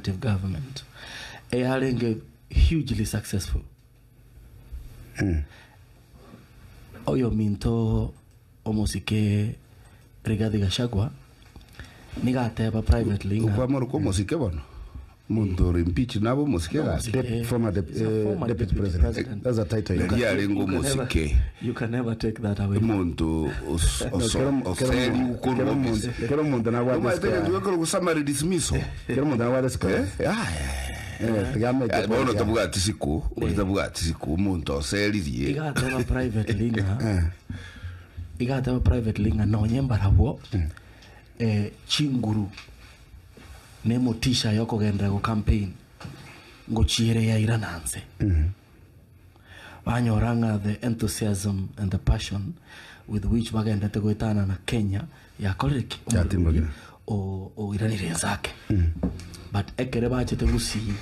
alternative government eyarenge hugely successful. Oyominto omosike Rigathi Gachagua nigo ateba privately ng'a Okwamoroka omosike bono? Omonto ore impeached nabe omosike gaki? Omosike. Former He's a former deputy deputy president. president. That's a title. Nari You arenge You can never- omosike. You can never take that away. Omonto os- oso- oseri korwa ofisi. Kero omonto nabwate Omanyete square. egento gekorwa summary dismissal. Kero omonto nabwate square. Eh? Aya. Eh, tiga ameke Eh, bono point tabwati siku, oria tabwati siku, omonto oseririe. Iga ateba privately ng'a iga ateba privately ng'a nonye mbarabwo eh, chinguru na emotisha ya okogenderera go campaign ngochiere yairana nse. Banyora ng'a the enthusiasm and the passion with which bagendete goetanana Kenya yakorire ki? Yatimbokire. O- oiranire ense ake. But ekere bachete Gusii,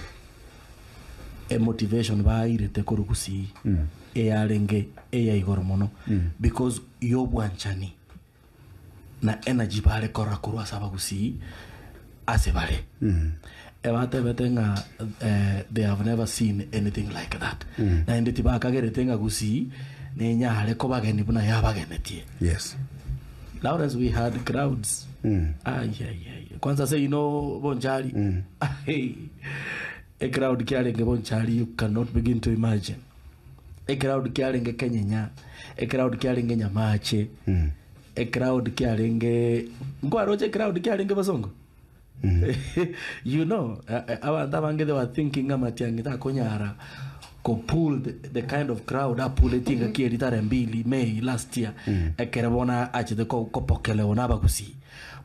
emotivation bairete korwa Gusii eyarenge eya igoro mono because yobwanchani na energy bare korora korwa ase abagusii ase bare. Ebatebete ng'a eh, they have never seen anything like that. Naende tibakagerete ng'a Gusii nenyare kobageni buna yabagenetie. Yes. Lawrence we had crowds. Ai, ai, ai. Kwanza seino Bonchari. Ai. A crowd kiarenge Bonchari you cannot begin to imagine. A crowd kiarenge Kenyenya, a crowd kiarenge Nyamache, a crowd kiarenge nkwaroche crowd kiarenge Basongo. You know, abanto abange they were thinking ng'a Matiang'i takonyara ko pull the kind of crowd apuletie engaki eria tarehe mbili May last year ekere bono achete kopokelewa na abagusii.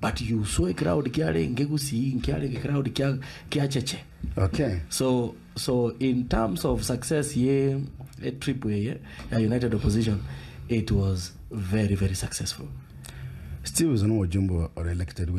But you saw a crowd kiarenge gusii nkiarenge crowd kia kiacheche. Okay. So so in terms of success ye trip eye ya United Opposition it was very very successful. Steve is no ojumbe or elected.